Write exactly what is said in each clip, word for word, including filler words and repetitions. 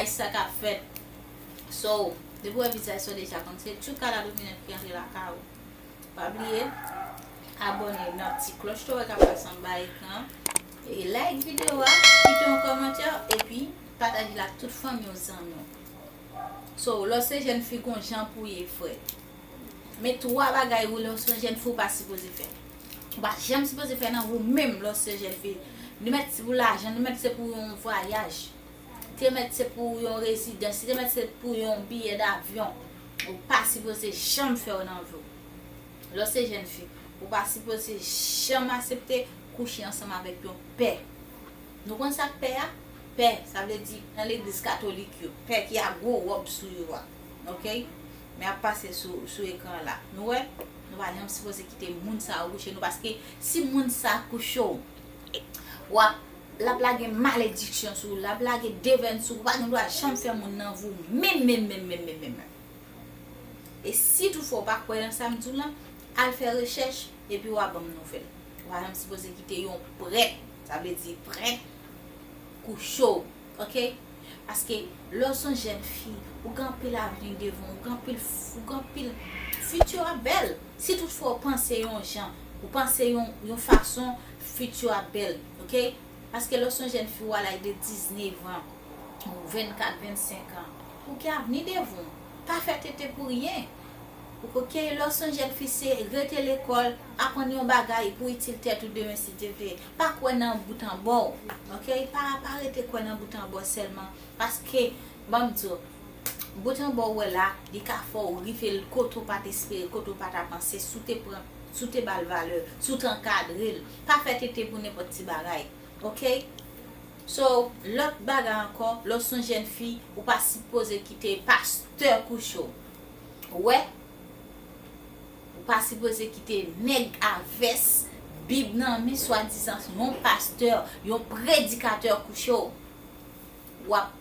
Sa k ap fèt. So, depi w wè vizaj sa w deja konn se Tchouka la dominant ki antre lakay ou. Pa bliye abòne nan ti klòch tou wè k ap pase anba ekran. E like videyo a, kite yon kòmantè, epi pataje l ak tout fanmi w, zanmi w. So, lè w se jèn fi, gon jan pou w ye, frè. Men twa bagay ou lè w se yon jèn fi ou pa sipoze fè. Ou pa janm sipoze fè nan vi w menm lè w se jèn fi. Li mèt se pou lajan, li mèt se pou yon vwayaj. Te mèt se pou yon rezidans, te mèt se pou yon biyè davyon. Ou pa sipoze janm fè yo nan vi w. Lè w se jèn fi, ou pa sipoze janm aksepte kouche ansanm avèk yon pè. Nou konn sa k pè a? Pè, sa vle di nan legliz katolik yo, pè ki a gwo wòb sou yo a. Oke? Men ap pase sou, sou ekran la. Nou wè? Nou pa janm sipoze kite moun sa yo kouche nou, paske si moun sa kouche w, w ap, l ap lage malediksyon sou ou, l ap lage devèn sou ou, ou pa gen dwa janm fè moun nan vi w menm, menm, menm, menm, menm, menm. E si toutfwa w pa kwè nan sa m di w lan, al fè rechèch, epi w a ban m nouvèl. W a janm sipoze kite yon prèt, sa vle di prèt, kouche w, oke? Paske lè w se yon jèn fi, ou gen anpil avni devan w, ou gen anpil, ou gen anpil fiti a bèl. Si toutfwa w panse yon jan, ou panse yon, yon fason, fiti a bèl, oke? Paske lè w se yon jèn fi, w a laj de diznèf an, ou vennkat, vennsenk an, ou gen avni devan w. Pa fè tete pou ryen. Oke, lè w se yon jèn fi, se rete lekòl, aprann yon bagay pou itil tèt ou demen si Dye vle. Pa kwè nan bout an bò w. Oke? Pa, pa rete kwè nan bout an bò sèlman. Paske, ban m di w, bout an bò w wè la, li ka fè w rive l kote w pa t espere, kote w pa ta panse, si w te pran, si w te ba l valè, si w te ankadre l. Pa fè tete pou nenpòt ti bagay. Oke? So, lòt bagay ankò, lè w se yon jèn fi, ou pa sipoze kite pastè kouche w. Ou wè? Ou pa sipoze kite nèg a vès, Bib nan men, swadizan yon pastè, yon predikatè kouche w. W ap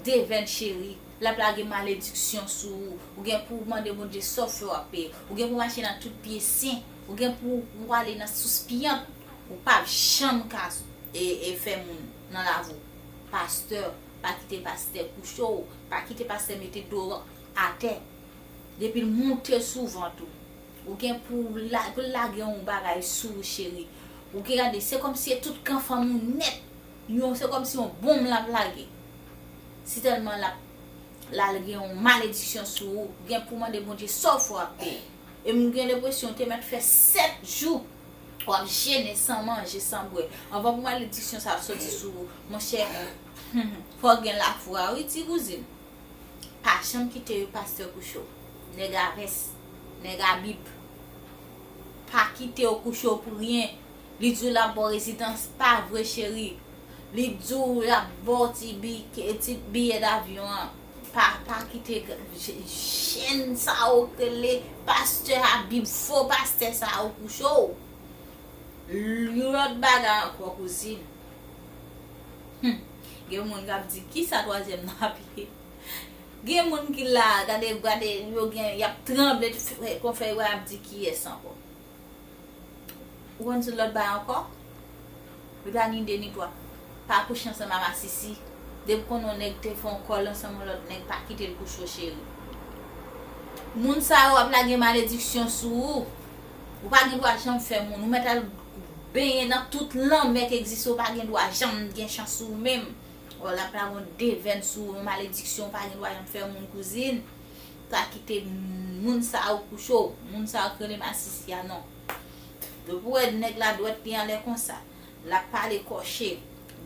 devèn cheri, l ap lage malediksyon sou ou. Ou gen pou w mande Bondye sa w fè w ap peye. Ou gen pou w mache nan tout pye sen. Ou gen pou w ale nan sous pyant. Ou p ap janm ka e, e fè moun nan lavi w. Pastè, pa kite pastè kouche w. Pa kite pastè mete do w atè. Depi l moute sou vant ou, ou gen pou la, pou l lage yon bagay sou ou, cheri. Ou gen gade, se kòmsi e tout kan fanm ou nèt. Yon, se kòmsi yon bonm l ap lage. Si tèlman l ap, l al gen yon malediksyon sou ou, ou gen pou mande Bondye sa w fè w ap peye. E m gen lenpresyon w te mèt fè sèt jou w ap jene san manje, san bwè. Anvan pou malediksyon sa a soti sou ou, monchè, fò w gen lafwa, wi, ti kouzin. Pa janm kite yon pastè kouche w. Nèg a vès, nèg a bib. Pa kite yo kouche w pou ryen. Li di w l ap ba w rezidans, pa vre cheri. Li di w l ap ba w ti bi, ti biyè davyon an. Pa, pa kite g-, j-, jèn sa yo k rele pastè a bib, fo pastè sa yo kouche w. Yon lòt bagay ankò, kouzin. Hmm. Gen moun k ap di, "Kisa twazyèm nan ap ye?" Gen moun ki la, gade, gade, yo gen, y ap tranble, f-, konfè yo ap di kiyès ankò. Ou konn sou lòt bay ankò? Li pa ni de ni twa. Pa kouche ansanm a masisi. Depi konnen yon nèg te fè yon kòl ansanm yon lòt nèg, pa kite l kouche w, cheri. Moun sa yo ap lage malediksyon sou ou. Ou pa gen dwa janm fè moun. Ou mèt al benyen nan tout lanmè k egziste, ou pa gen dwa janm gen chans sou ou menm. Ò, l ap lage yon devèn sou ou, yon malediksyon, ou pa gen dwa janm fè moun, kouzin. Pa kite moun sa yo kouche w, moun sa yo k rele masisi a, non. Depi w wè nèg la dwèt li anlè konsa, l ap pale kòche,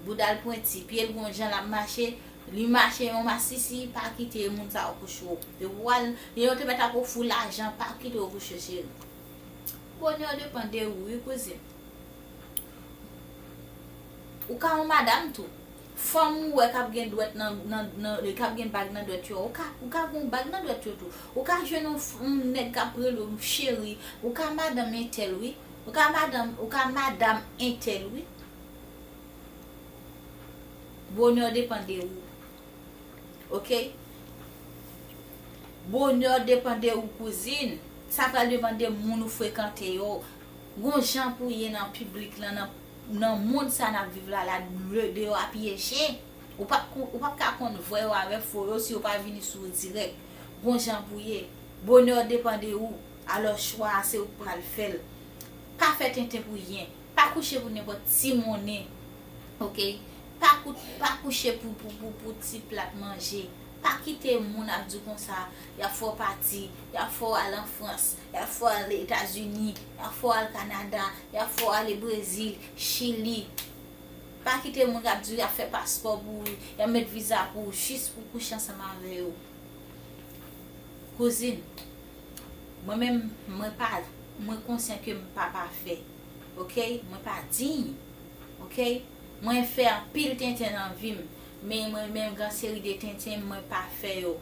bouda l pwenti, pye l gon jan l ap mache, li mache yon masisi, pa kite moun sa yo kouche w. Depi w al, yo te mèt ap ofri w lajan, pa kite yo kouche w, cheri. Bonè w depann de ou, wi, kouzin. Ou ka yon madanm tou. Fanm ou wè k ap gen dwèt nan, nan, nan, k ap gen bag nan dwèt yo, ou ka, ou ka gen yon bag nan dwèt yo tou. Ou ka jwenn yon f-, yon nèg k ap rele w cheri. Ou ka madanm entèl, wi. Ou ka madanm, ou ka madanm entèl, wi. Bonè w depann de ou. Oke? Bonè w depann de ou, kouzin. Sa pral depann de moun ou frekante yo. Gon jan pou w ye nan piblik lan, nan, nan mond sa n ap viv la, la, deyò a pyeje. Ou p ap kon- ou p ap ka konn vrè yo avèk fo yo si yo pa vini sou ou dirèk. Bon jan pou ye. Bonè depann de ou. Alò chwa a se ou k pral fè l. Pa fè tenten pou yen. Pa kouche pou nenpòt ti monnen. Oke? Pa kou- pa kouche pou, pou, pou, pou ti plat manje. Pa kite moun ap di w konsa, y ap fè w pati, y ap fè w al an Frans, y ap fè w al Etazini, y ap fè w al Kanada, y ap fè w ale Brezil, Chili. Pa kite moun k ap di w y ap fè paspò pou ou, y ap met viza pou ou, jis pou w kouche ansanm avè yo. Kouzin, mwen menm, mwen pa, mwen konsyan ke m pa pafè. Oke? Mwen pa diy. Oke? Mwen fè anpil tenten nan vi m, men mwen menm gen seri de tenten mwen pa fè yo.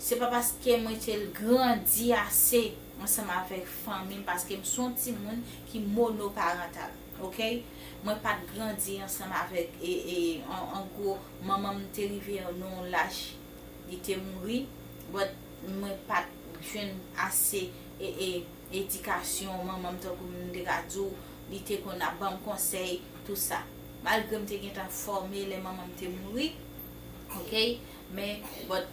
Se pa paske mwen te grandi ase ansanm avèk fanmi m, paske m se yon timoun ki monoparantal, oke? Mwen pa t grandi ansanm avèk, e, e, an, an gwo, manman m te rive nan yon laj, li te mouri, but mwen pa t jwenn ase, e, e, edikasyon manman m, tankou m te ka di w, li te konn ap ban m konsèy, tou sa. Malgre m te gentan fòme lè manman m te mouri, oke? Men, but,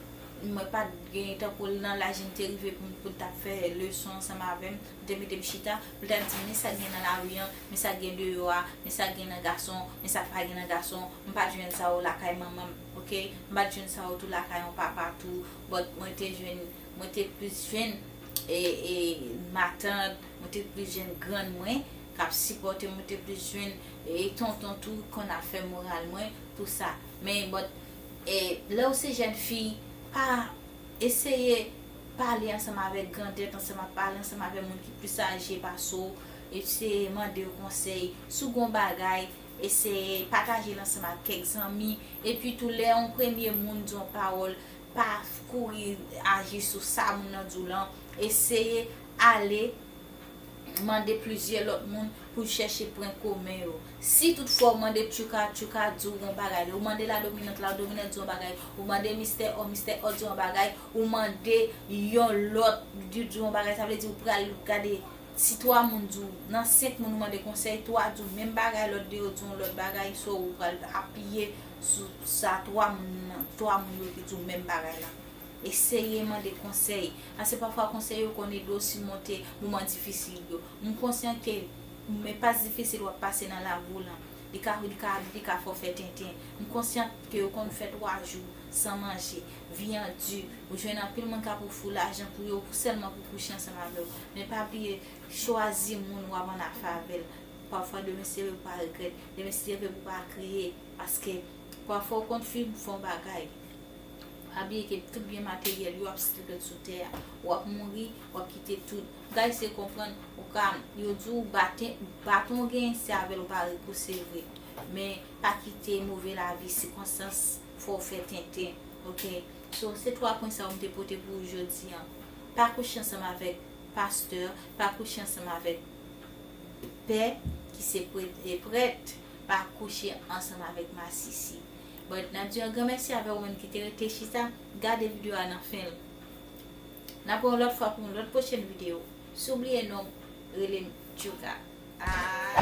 mwen pa t gen, tankou l nan laj li te rive pou m, pou l t ap fè leson ansanm avè m, li te mete m chita, pou l t ap di m, men sa k gen nan lari an, men sa k gen deyò a, men sa k gen nan gason, men sa k pa gen nan gason, m pa t jwenn sa yo lakay manman m, oke? M pa t jwenn sa yo tou lakay yon papa tou, but mwen te jwenn, mwen te plis jwenn, e, e, matant, mwen te plis jwenn grann mwen, k ap sipòte m, mwen te plis jwenn, e, tonton tou, konn ap fè moral mwen, tou sa. Men, but, e, lè w se jèn fi, pa eseye pale ansanm avèk grandèt, ansanm ap pale ansanm avèk moun ki plis aje pase w, eseye mande yo konsèy. Si w gen yon bagay, eseye pataje l ansanm ak kèk zanmi. Epi tou, lè yon premye moun di yon pawòl, pa kouri aji sou sa moun nan di w lan. Eseye ale mande plizyè lòt moun pou chèche pwen komen yo. Si toutfwa w mande Tchouka, Tchouka di w yon bagay, ou mande La Dominant, La Dominant di w yon bagay, ou mande Mistè O, Mistè O di w yon bagay, ou mande yon lòt, di w yon bagay, sa vle di ou pral gade, si twa moun di w, nan senk moun ou mande konsèy, twa di w menm bagay, lòt de yo di w yon lòt bagay, so ou pral apiye sou sa twa moun nan, twa moun yo ki di w menm bagay la. Eseye mande konsèy, paske pafwa konsèy yo konn ede w simonte moman difisil yo. M konsyan ke, men pas difisil w ap pase nan lavi w lan, li ka, li ka, li ka fè w fè tenten. M konsyan ke yo konn fè twa jou san manje, vi an di, ou jwenn anpil moun k ap ofri w lajan pou yo, pou sèlman pou kouche ansanm avè w. Men pa bliye, chwazi moun w ap annafè avè l. Pafwa demen si Dye vle ou pa regrèt, demen si Dye vle ou pa kriye, paske pafwa w konn fin fè yon bagay. Pa bliye ke tout byen materyèl yo ap stil pèt sou tè a. W ap mouri, w ap kite tout. M ka eseye konprann, ou ka, yo di w baton, baton w genyen se avè l ou pare pou se vre. Men pa kite move lavi, sikonstans fè w fè tenten. Oke? So, se twa pwen sa yo m te pote pou ou jodi an. Pa kouche ansanm avèk pastè, pa kouche ansanm avèk pè ki se prèt, e prèt, pa kouche ansanm avèk masisi. But, n ap di yon gran mèsi avè ou menm ki te rete chita, gade videyo a nan fen l. N ap wè yon lòt fwa pou yon lòt pwochèn videyo. Si w bliye non m, rele m Tchouka. Ah.